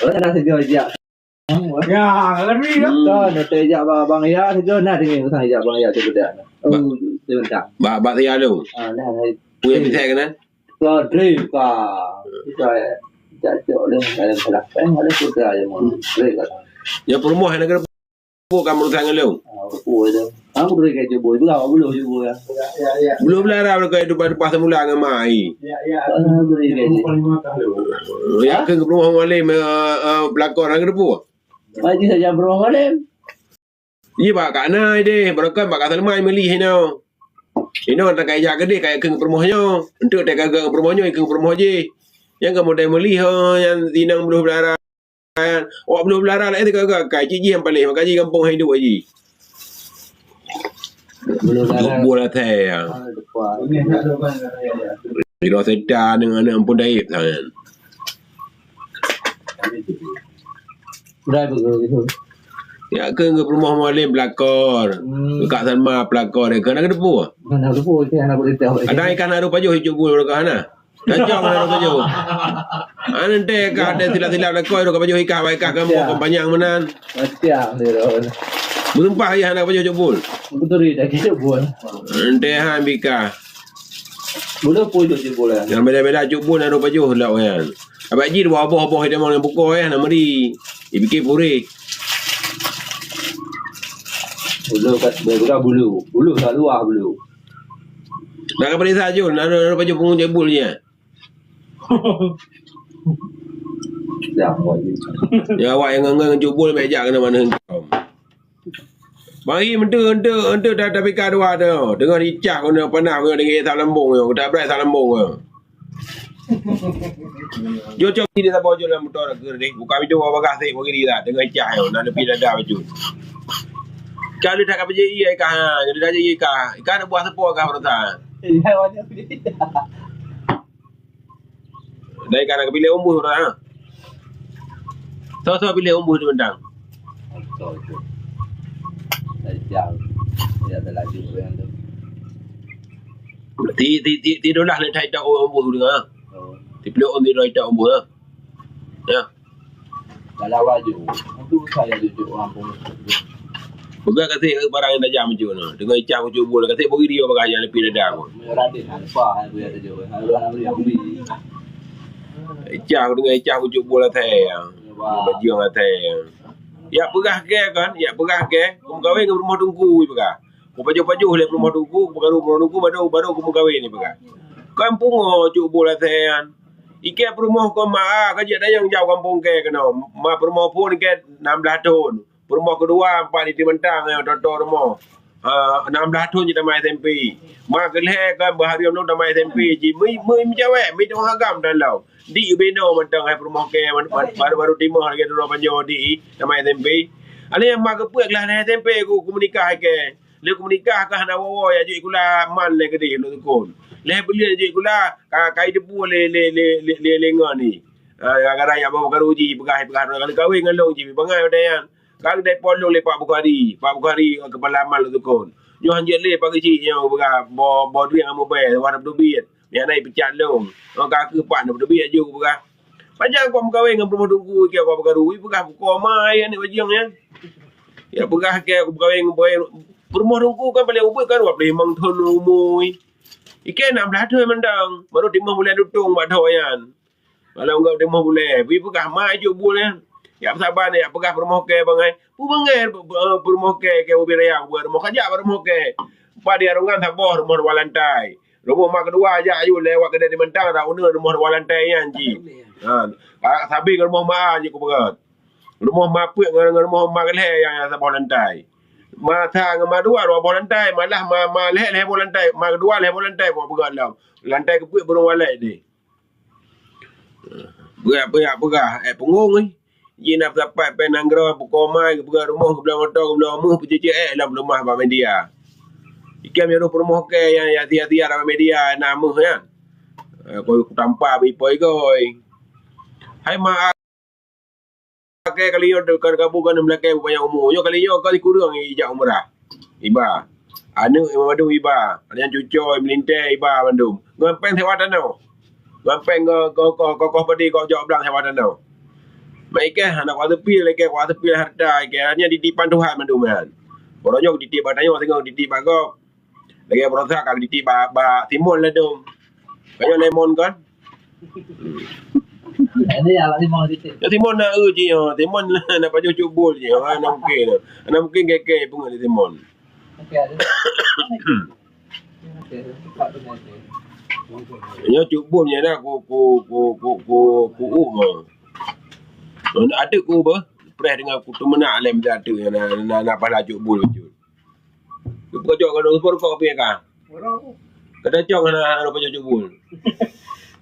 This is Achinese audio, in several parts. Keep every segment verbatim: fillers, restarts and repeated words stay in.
Orang ada sejauh jak. Ya, ngeri dah. Hmm. Kan, ada jak bang, bang ya, sejauh nah dengan usah jak bang ya tu bedak. Oh, sebentar. Bak, bak saya tu. Ah, nah, nah. Punya pisai kena? Ka dreh ka. Ka jak cok leh dalam salah. Eh, ada sudah ya mau. Dreh ka. Ya, perumoh yang negeri pun kamu urusan ngeluh. Ah, apa itu? Aku dreh ka jebol. Berapa belum jebol ya? Ya, ya, ya. Belum lah, dah, kalau itu pada pas semula dengan mai. Ya, ya. Ah, dreh ka jebol. Ya, ke perumoh Mualem, eh, eh, pelakor negeri pun. Baju saja perumoh Mualem. Iya, bak Kak Nai deh, barokon bak Kak Salma meuli hino. Hino tak kaya jak keudeh, kaya keu peurumoh nyoe. Enteuk tak keu peurumoh nyoe, keu peurumoh jih. Nyang kamoe dai meuli ho, nyang sinang bloh beulara. Awak bloh beulara laén teuka kai, cit jih nyang paléh, maka jih gampông hai duek jih. Bloh beulara. Duk buah latai ya. Ah, depan. Ilo setan dengan anak ampun daib sangat. Udah begitu. Ya, ke ngon peurumoh Mualem pelakor. Hmm. Kak Salma pelakor, ke nak kedepu? Mana kedepu, itu anak berita. Ada ikan haru pajoh icuk bul mereka hana. Tajam haru pajoh. Anu teh ka ada silap-silap pelakor, ka pajoh ikah, baik kah kamu. Ya. Kampanye meunan. Macam dia. Bersumpah ya hana pajoh icuk bul. Betul dia, tak icuk bul. Ente han bika. Mula pun icuk bul ya. Yang beda-beda icuk bul haru pajoh lah kan. Abang ji dua boh-boh dia mau yang pukul ya, nak meri. Dipikir purih. Bulu kat, buka bulu. Bulu tak luar bulu. Nak ke periksa Jul, nak ada baju pengunjung bul je. Ya, awak yang ngang-ngang jubul meja kena mana hengkau. Bang Im, enteuk, enteuk, enteuk dah tapika dua tu. Deungon icah kena panah, kena dengki salembong tu. Kita berai salembong tu. Jom, jom, ini sabar, jom dalam motor dah kena ni. Buka pintu, buka bagah, sik, bagi dia. Deungon icah tu, nak lepi dada baju. Ikan ni tak kapal je, iya, ikan. Jadi dah je, ikan. Ikan ada buah sepuh, ikan, perasaan. Iya, banyak beli. Dari kanan ke pilih umbuh dah, ha? Soe-soe pilih umbuh tu bentang? Soe tu? Dari jam. Dia ada lagi orang tu. Ti, ti, ti, ti dolah le thai tak umbuh tu, ha? Oh. Ti pilih umbuh, ti dolah tak umbuh, ha? Ya. Dalam baju. Untuk saya jujur orang pun. Peugah kasih barang yang tajam jujur na. Dengan icah kucuk bul, kasih bagi dia bagah yang lebih dada aku. Menyerah dia, lupa, aku yang tujuh. Lalu anak beli, aku beli. Icah, dengan icah kucuk bul atai ya. Wah. Baju yang atai ya. Ya peugah ke kan, ya peugah ke. Kamu kahwin dengan rumah tungku, peugah. Ku pajoh-pajoh lé peurumoh teungku, ku peukaru peurumoh teungku, baru, baru ku meukawen, ipeugah. Kon pungo cut bol asèe nyan. Ikèe peurumoh kon ma, ka jeuet dayang jak u gampông kèe keunoe. Ma peurumoh phôn ikèe nam blaih thôn. Peurumoh keudua pat di Timantang, nyan, toto rumoh. Ah, nam blaih thôn jeuet tamah S M P. Ma keulhèe kon beuhareuem lôn tamah S M P jih. Meu, meu meucawèe, meutuah agam dan lom. Di ubé noe mantong hai peurumoh kèe, baru-baru timoh lagèe droe panjoe di tamah S M P. Alèh nyan ma geupeuet glah S M P ku, ku meunikah ikèe. Lheueh ku meunikah ka hana woe-woe, jak jeuet sikula man lé keudeh lôn sukon. Lheueh buleuen jak jeuet sikula, ka, ka jiteupeue lé, lé, lé, lé, lé, lé ngon ni. Ah, gara-gara jak bak peukaru jih, peugah, peugah droe ka lheueh kawen ngon lôn jih, bangai watèe nyan. Ka geudeh po lôn lé Pak Bukhari. Pak Bukhari keupala man lôn sukon. Nyoe han jeuet lé Pak Geuchik nyoe peugah, boh, boh duit nyang mubèe, wah na peuteubiet. Nyan na ipeucat lôn. Nyoe ka keuh pat na peuteubiet laju kupeugah. Pajan kok meukawen ngon peurumoh teungku, ikèe kok peukaru, ipeugah bukon ma aneuk bajeueng nyan. Ya peugah kèe meukawen ngon peurumoh teungku kan paleng ubit kan dua ploh limong thôn umu. Ikèe nam blaih thôn mantong, baru timoh buleuen tutong bak thôn nyan. Malam gop timoh buleuen, ipeugah ma cut bol nyan. Ya peusaban, ya peugah peurumoh kèe bangai. Peue bangai, peurumoh kèe, kèe ubit raya, ubit rumoh kajak bak rumoh kèe. Pat di arongan saboh rumoh dua lantai. Rumoh ma keudua jak aju lewat keudè di Mantang, rak uneuen rumoh dua lantai nyan cit. Ha, sabe ngon rumoh ma jih kupeugah. Rumoh ma peuet ngon, ngon rumoh ma keulhèe nyang, nyang saboh lantai. Ma sa ngon ma dua, dua boh lantai. Malah ma, ma lhèe, lhèe boh lantai. Ma keudua, lhèe boh lantai, kupeugah lom. Lantai keupeuet burông walek deh. Peugah, peugah, peugah. Eh, peungong, eh. Ji na peusapat pèng nanggroe, peuko mai, geupeugah rumoh, geubloe moto, geubloe meuh, peuceuceuet, eh, lam peuleumah bak media. Ikèe meunyoe peurumoh kèe nyang, nyang sia-sia lam media, na meuh nyan. Eh, koi kutampa bak ipoi goi. Hai ma, kèe kali nyoe, ka, ka bukan meulakèe bak panyang umu. Nyoe kali nyoe, ka sikureueng ijak umrah. Iba. Aneuk Imam Badung iba. Aneuk nyan cucoe, meulintèe iba bandum. Ngon pèng sewa tanoh. Ngon pèng ko, ko, ko, kokoh padé, kok jok blang sewa tanoh. Mak ikah hana kuasa pil, ikah kuasa pil harta, ikah nyan titip bak Tuhan mandum nyan. Baroe nyoe titip bak tanyoe, singoh titip bak gob. Lagèe baroesa ka titip bak, bak Simon ladôm. Ka nyoe lemon kan? Ini ya, Pak Simon titip. Ya, Simon na eu jih, ha. Simon na pajoh cut bul jih, ha. Hana mungkin. Hana mungkin kèe-kèe peungeut lé Simon. Oke, ada. Oke, cepat tu, oke. Nyoe cut bul nyan na ku, ku, ku, ku, ku, ku, u, ha. Ateueh ku beuh, preh deungon ku teumeunak lé meuda ateueh na, na, na pahala cut bul bacut. Peucok keunoe, sipor kok piye ka? Kata cong hana, hana peucok cut bul.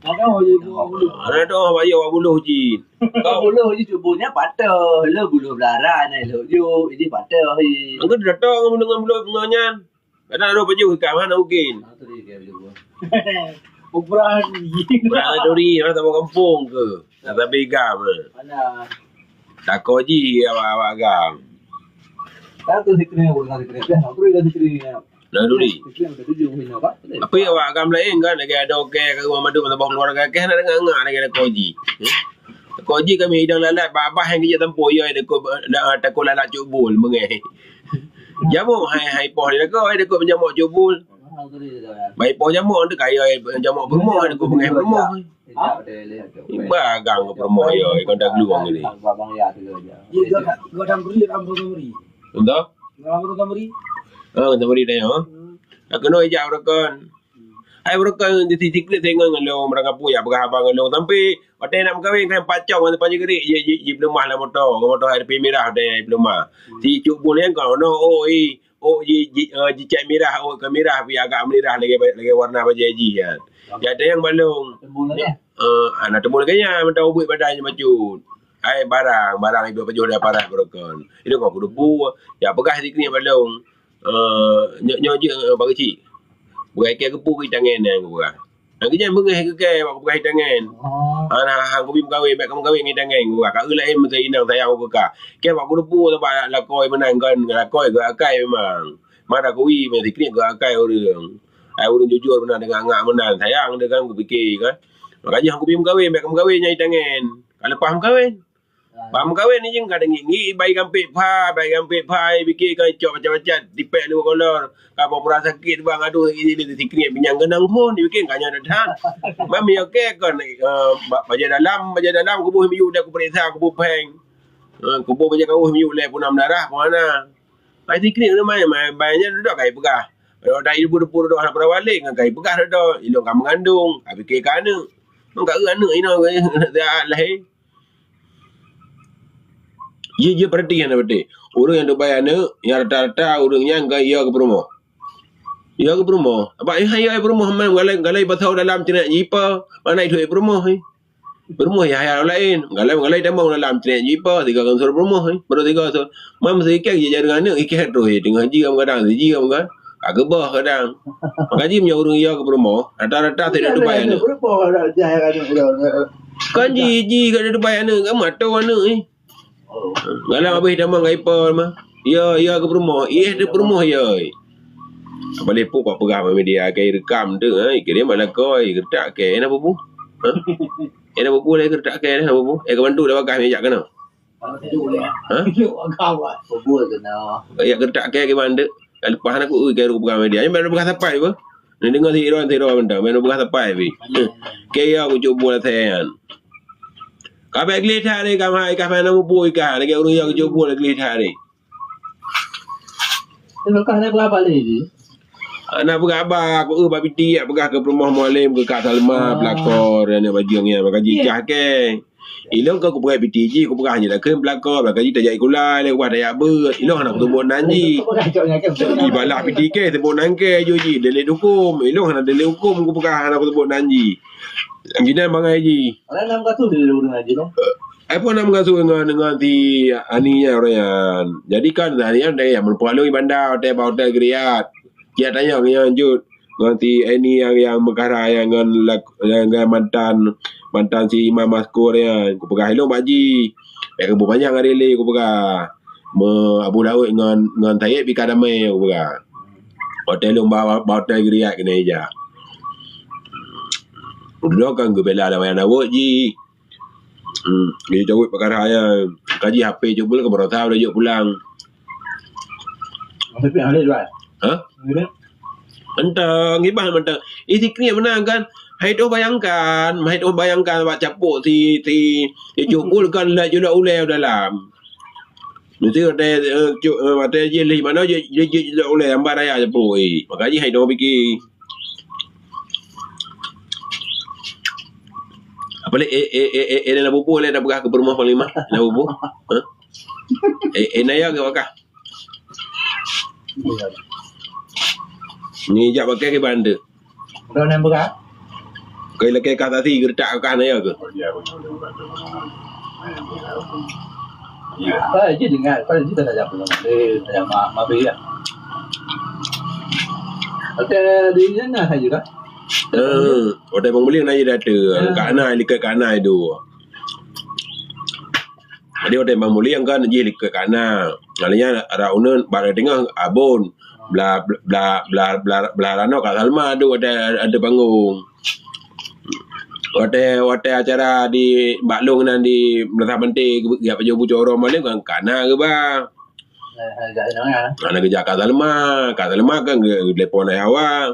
Hana doh, bayeue dua puluh jih. Dua puluh jih cut bul nyan patoh, le bulu belara nyan le juk, jadi patoh jih. Angkat datang dengan bulu bunga nyan. Kadang ada pajoh ikan, mana mungkin? Ubrah. Ubrah duri, mana sama kampung ke? Nak sampai ikan, mana? Mana? Tako jih awak-awak agam. Kan tu sikring, bukan sikring. Dah, apa dia sikring? Dah duri. Sikring ada tujuh, hina, Pak. Tapi awak agam lain kan, lagi ada okey, ke rumah madu, masa bawa keluarga, ke nak dengar-dengar lagi ada koji. Koji kami hidang lalat, babah yang kerja tempoh, ya, ada ko-, da-, tako lalat cut bul, mengeh. Jamok hai, hai poh dia ko, hai dia ko jamok cut bul. Bai poh jamok tu kaya jamok peurumoh, hai dia ko mengeh peurumoh. Iba gang ke peurumoh ya, ikon dah geluang ni. Iya, gua, gua dang beri, orang pun beri. Entah? Orang pun beri. Ah, tak beri dah ya. Aku nak ijak orang kan. Hai beureukan di titik klik tengok ngon lôn, meurangkapeue jak peugah haba ngon lôn. Sampai watèe nak meukawen kan pacong ngon Pak Jigrik, ji, ji, jipeuleumah lam moto, ngon moto H R V mirah watèe jipeuleumah. Si cut bul nyan ka, oh, i, oh, ji, ji, eh, jicèt mirah, oh, ka mirah, pi agak meunirah lagèe, lagèe warna bajèe jih nyan. Jak tanyong bak lôn. Eh, hana teumulai nyan, mantong ubit badan nyan bacut. Hai barang, barang iduek pajoh di aparat beureukan. Itu kok kudupu, jak peugah siklik bak lôn. Eh, nyoe, nyoe jeuet, eh, Pak Keuchik. Peugah ikai geupeu itangen nyan kupeugah. Nyang keu nyan beungèh keu kèe bak kupeugah itangen. Oh. Hana, hana kubi meukawen, bèk kameukawen ngon itangen kupeugah. Ka eu laén meusé inong sayang keu ka. Kèe bak kuteupeu sabab lakôi meunan kon, lakôi geuakai memang. Mada kuwi meusiklik geuakai ureueng. Ai ureueng jujur meunan, deungon ngak meunan, sayang deh kan kupike kan. Makajih hana kubi meukawen, bèk kameukawen ngon itangen. Ka leupah meukawen. Bak meukawen ni jeuet ka teungiek-ngiek, bai gampék pha, bai gampék pha, pike ka cok macam-macam, tipèk luweue kolor, ka pura-pura sakét, bang, adoh, ini, ini, sikrék, binyang keunong phôn, dipike ka nyoe that. Mam, ya, oke, kon, eh, ba-, bajèe dalam, bajèe dalam, kuboh miyueb lé, kupeuriksa, kuboh phèng. Eh, kuboh bajèe kawöh miyueb lé, peue na meudarah, peue hana. Ai sikrék nyoe mai, mai, bai nyan dudoe kai peugah. Dudoe kai ibu depu dudoe hana peurawa lé ngon kai peugah dudoe, ilôn ka meungandong, ka pike keu aneuk. Ngon ka eu aneuk inoe, siat lahé. Jih, jih peurati nyan, peurati. Ureueng nyang dubai aneuk, nyang rata-rata ureueng nyan ka iya keu peurumoh. Iya keu peurumoh. Abak iya, iya peurumoh, man galai, galai pasau dalam ceunak jipa, mana itu peurumoh, eh. Peurumoh ya, ya laén. Galai, galai tamong dalam trek jipa, tiga kan suruh peurumoh, eh. Baru tiga suruh. Mam seuikat je jareung aneuk, ikat terus, eh. Tengah ji kadang, ji kan. Ka keubah kadang. Maka ji meunyoe ureueng iya keu peurumoh, rata-rata tidak ada bayar aneuk. Kan ji, ji kat ada bayar aneuk, kan mata aneuk, eh. Galai habéh tamong kat ipa mah. Ya, ya keu peurumoh, eh, di peurumoh ya. Apa lepo kok peugah bak media, kai rekam tu, eh. Kira mana koi, kertak kai, eh, apa bu? Ha? Eh, apa bu lagi kertak kai, eh, apa bu? Eh, kawan tu dah bagah meja kena. Ha? Bubur kena. Ya, kertak kai ke bandek. Lepas aku, ui, kai aku pegang media. Ni baru pegang sapai apa? Ni dengar si Iron, si Iron benda. Baru pegang sapai, bi. Kaya aku cuba lah sayang. Kabai gelih that ni, kamai, kamai nama bu ikan. Lagi urang yang cuba lah gelih that ni. Lepas ni aku apa lagi? Anak peugah haba, aku, eh, bak piti, peugah keu peurumoh Mualem, keu Kak Salma, pelakor, aneuk bajeueng nyan, maka jicah ke. Ilong ka kupeugah piti ji, kupeugah nyan dah kheun pelakor, maka ji tajak ikulai, lé kupeugah tajak beuet. Ilong hana kuteubok nan ji. Ibalah piti ke, teubok nan ke, ju ji, delik hukum. Ilong hana delik hukum, kupeugah hana kuteubok nan ji. Jinan bangai ji. Orang nam kasu dulu dengan ji, no? Ai pun nam kasu dengan, dengan si Ani nyan, orang nyan. Jadi kan, Ani nyan dari yang merupakan lu bandar, hotel, hotel Griat. Dia tanya ngan jut ngon si Eni nyang, nyang meukara nyang ngon lak-, ngon, ngon mantan, mantan si Imam Maskur nyan. Kupeugah ilong bak ji. Bèk keubeue panyang hari lé kupeugah. Meu Abu Daud ngon, ngon Said pih ka damé kupeugah. Hotel lôn ba, ba hotel Griat keunoe ija. Dudoe kan geubela lam ayam dawot ji. Hmm, dia jawab perkara yang kaji H P jok pulang ke barosa udah jok pulang. Tapi ada jual. Hah? Ada. Mantap, ngibah mantap. Ih, si kri menang kan. Hai tu bayangkan, hai tu bayangkan bak capuk si, si, si Jok Bul kan lah julak ulai dalam. Mesti ada, eh, cuk, eh, mata je leh mana je, je, je, je ulai ambar raya capuk. Eh, makanya hai tu fikir. Apa leh, eh, eh, eh, eh, eh, dalam bubu leh dah peugah ke perumahan panglima. Dalam bubu. Hah? Eh, eh, naya ke wakah? Ni jak pakai ke banda. Udah nang berat? Kau lagi kata si gertak kah naya ke? Kau je dengar, kau je tak ada apa. Eh, tak ada ma-, mabe ya. Ada di sana saja kan? Eh, hotel Bang Mulia naya dah tu. Ya. Kak Nai, dekat Kak Nai tu. Jadi watèe Bang Mulieng kan jih likot kana. Lalu nyan arah uneuen barô teungoh abon. Bla, bla, bla, bla, bla ranoe Kak Salma tu watèe ada panggong. Watèe, watèe acara di bak lôn nan di Meunasah Panté, geujak pajoh bucoro malém kan kana geuba. Hana geujak Kak Salma. Kak Salma kan geutelepon ayah Hawa.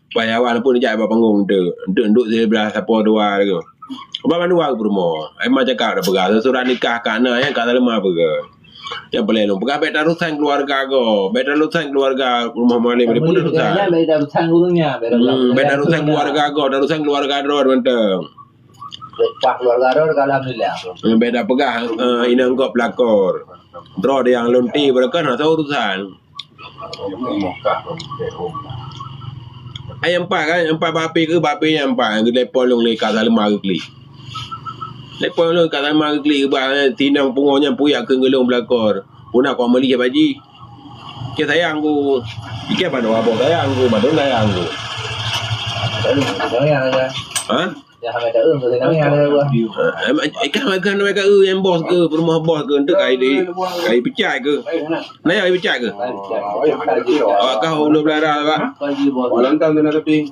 Bah, ya, walaupun jak bak panggong tu, untuk, untuk siblah sapo dua tu. Bak mandua peurumoh. Ai ma cakap dah peugah, surat nikah ka na, ya, ka lama peugah. Yang paling long peugah bèk tarusan keluarga go, bèk tarusan keluarga rumoh malém, bèk tarusan. Bèk tarusan ureueng nya, bèk tarusan. Hmm, bèk tarusan keluarga go, tarusan keluarga droe mantong. Lepas keluarga droe, alhamdulillah. Hmm, bèk dah peugah, eh, inong kok pelakor. Droe nyang lonte beureukan hana urusan. Ai empat kan, empat bak api ke, bak api nyang empat, nyang geutelepon lôn lé Kak Salma geuklik. Telepon lôn Kak Salma geuklik, bah, tinong pungo nyan puyak keu geulong belakor. Puna kok meuli bak jih. Ke sayang ku. Ike bandua boh sayang ku, bandum sayang ku. Sayang aja. Ha? Ya, hana ka eu, hana ka eu. Eh, em, eh, ikan makan mereka eu yang bos ke, rumah bos ke, untuk kai di, kai pecah ke. Nah, kai pecah ke? Awak kah ulu belara, Pak? Malam tahun tu nak tepi.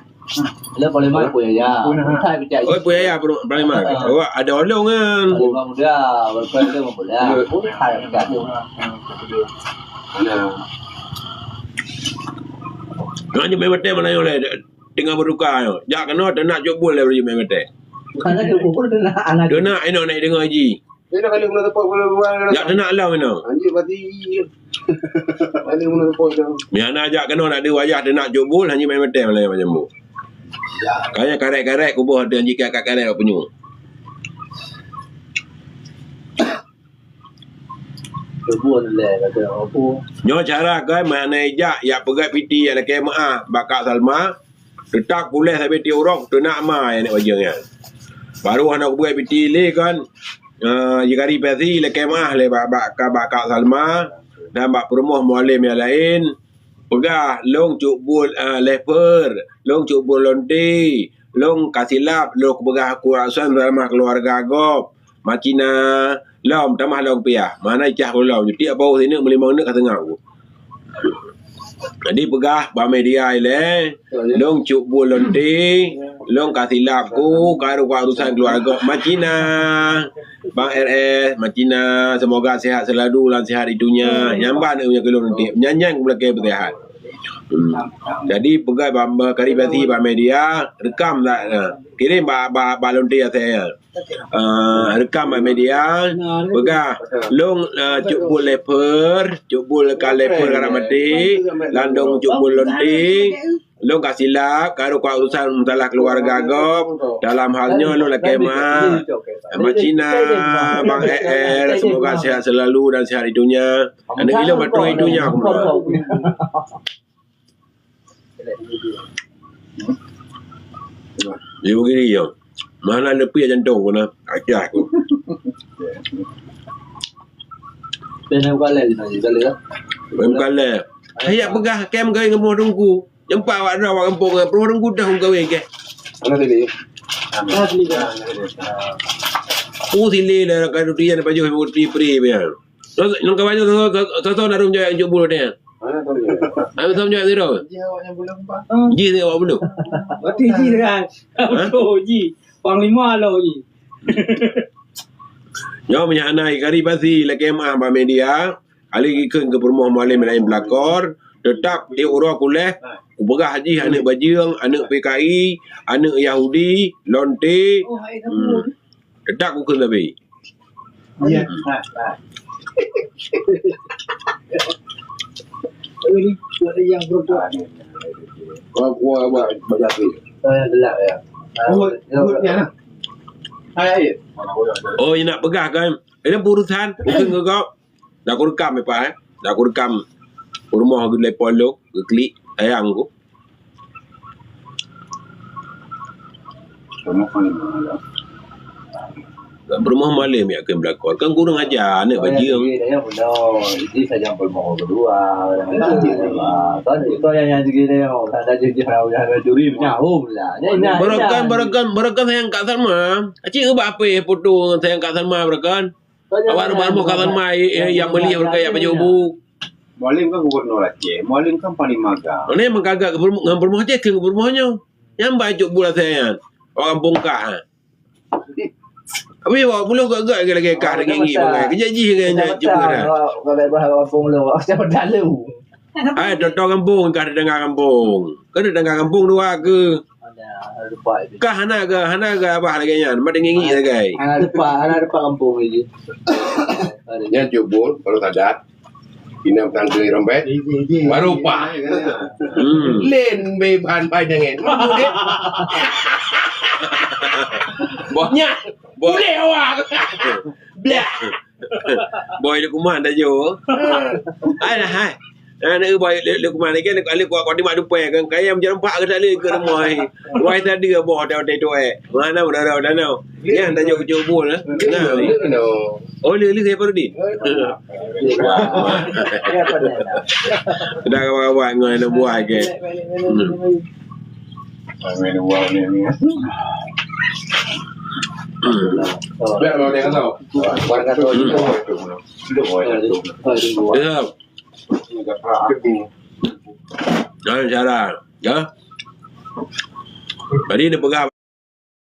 Lah, paling mak pun ya. Kai pecah. Oh, pun ya, paling mak. Awak ada olong kan? Paling mak muda, paling mak muda. Kai pecah tu. Nah. Kan je memang tema lain oleh. Teungoh beuduka nyoe. Jak keunoe teunak cuk buet lé beureujeuet mé maté. Bukan cuk buet, teunak anak. Teunak inoe naik deungoe ji. Dia dah kali mula tepuk mula luar. Jak teunak lom inoe. Anjing mati. Kali mula tepuk tu. Meuhana jak keunoe nak deuh wajah teunak cuk buet, anjing mé maté malam macam bu. Kayaknya karek-karek kuboh ada anjing kat karek punyuk. Nyoe cara kan, makna ijak, yak peugah piti, yak lakée meuáh bak Kak Salma, teutap puléh sabe tiep uroe teunak ma yak nèk bajeueng nyan. Barô hana kupeugah piti lé kan, eh, jikari pasi lakée meuáh lé bak, bak, ka, bak Kak Salma dan bak peurumoh Mualem nyang laén. Peugah, lôn cuk buet, eh, leper, lôn cuk buet lonte, lôn ka silap, lôn kupeugah aku rasa bersama keluarga gob. Macina lom tamah lom piah. Mana icah ku lom. Jutik apa sineuk meulimong neuk ka seungab ku. Jadi peugah bak media ilée, lôn cuk buet lonte, lôn ka silap ku, ka rupa urusan keluarga. Macina, Bang R S, Macina, semoga sehat selalu dan sehat di dunia. Nyamban nyang keulong nanti. Nyanyan ku belakang bersehat. Hmm. Jadi peugah bak, bak kari basi bak media, rekam dah. Kirim bak, bak, bak lonte saya. Ah, rekam bak media, peugah, lôn, ah, cuk buet leper, cuk buet ka leper karap maté, landong cuk buet lonte, lôn ka silap, ka rupa urusan masalah keluarga gob, dalam hal nyoe lôn lakée ma, Macina, Bang R S, semoga sehat selalu dan sehat di dunia. Aneuk ilôn batrok di dunia aku. Dia begini ya. Mana ada pia jantung kena acah tu. Kena bukan leh, kena je, kena leh. Bukan leh. Saya peugah kem gawe ngemoh dengku. Nyempak awak dah awak kampung, peruh dengku dah gawe ke. Mana tadi? Mana tadi? Oh, sini dah kan dia dapat jauh putih pri biar. Nang kawan tu, tu, tu, tu, tu, nak rumah jawab jok bulu dia. Mana tahu dia? Aku tahu jawab dia. Ji awak yang belum, Pak. Ji dia awak belum. Berarti ji dengan. Hah? Betul, ji. Panglima lo ji. Nyoe meunyo hana ikaribasi lakée meu'ah bak media, kali jikheun keu peurumoh Mualem laén beulakor, teutap di uroe kuleh, kupeugah jih aneuk bajeueng, aneuk P K I, aneuk Yahudi, lonte. Hmm. Teutap kukheun sabe. Ya. Ini yang berdoa. Wah, wah, wah, banyak tu. Oh, yang gelap ya. Buat, buat dia lah. Hai, hai. Oh, nak peugah kan? Ini urusan, bukan gegap. Dah aku rekam, eh, Pak, eh. Dah aku rekam. Rumah aku telepon lu, klik, tayang aku. Peurumoh Mualem ya keu beulakor. Kan kurang aja aneuk bajeueng. Jadi saja peurumoh kedua. Kan itu yang yang jadi dia. Ada jadi juri menyahum lah. Barakan, barakan, barakan sayang Kak Salma. Acik ubah apa foto sayang Kak Salma barakan. Awak rumah-rumah Kak Salma yang beli barakan ya baju bu. Mualem kan gubernur Aceh. Mualem kan panglima agam. Mana yang mengkagak ke peurumoh, ngan peurumoh Aceh ke peurumoh nyoe? Nyang bai cuk bola saya nyan. Orang bongkah, ha. Tapi awak puluh gak-gak lagi-lagi kah daging ngi bangai. Kejak jih dengan nyan cuk bola. Kalau bah orang pun lu, macam dalu. Hai, toto kampung kah, tetangga kampung. Kan tetangga kampung dua ke? Kah hana ke, hana ke abah lagi nyan, mat daging ngi lagi. Hana depan, hana depan kampung lagi. Nyan cuk bol, baru sadat. Inam tangga rombet. Baru pak. Hmm. Len be bahan pai dengan. Boh. Nyak. Boh. Boleh awak. Blah. Boy Lukman dah jo. Hai lah, hai. Nah, nak boy Lukman lagi nak kali kuat kuat di mak dupai kan. Kaya macam empat ke tak leh ke rumah. Wai tadi boh dah dah tu eh. Mana dah dah dah. Yang dah jo jo bol lah. Nah. Oh, leh leh saya baru di. Dah kawan-kawan dengan anak buah ke. Hmm. Main uang ni ni. Hmm. Biar mau dia tahu. Warga tu itu. Ya. Jangan cara, ya. Tadi dia pegang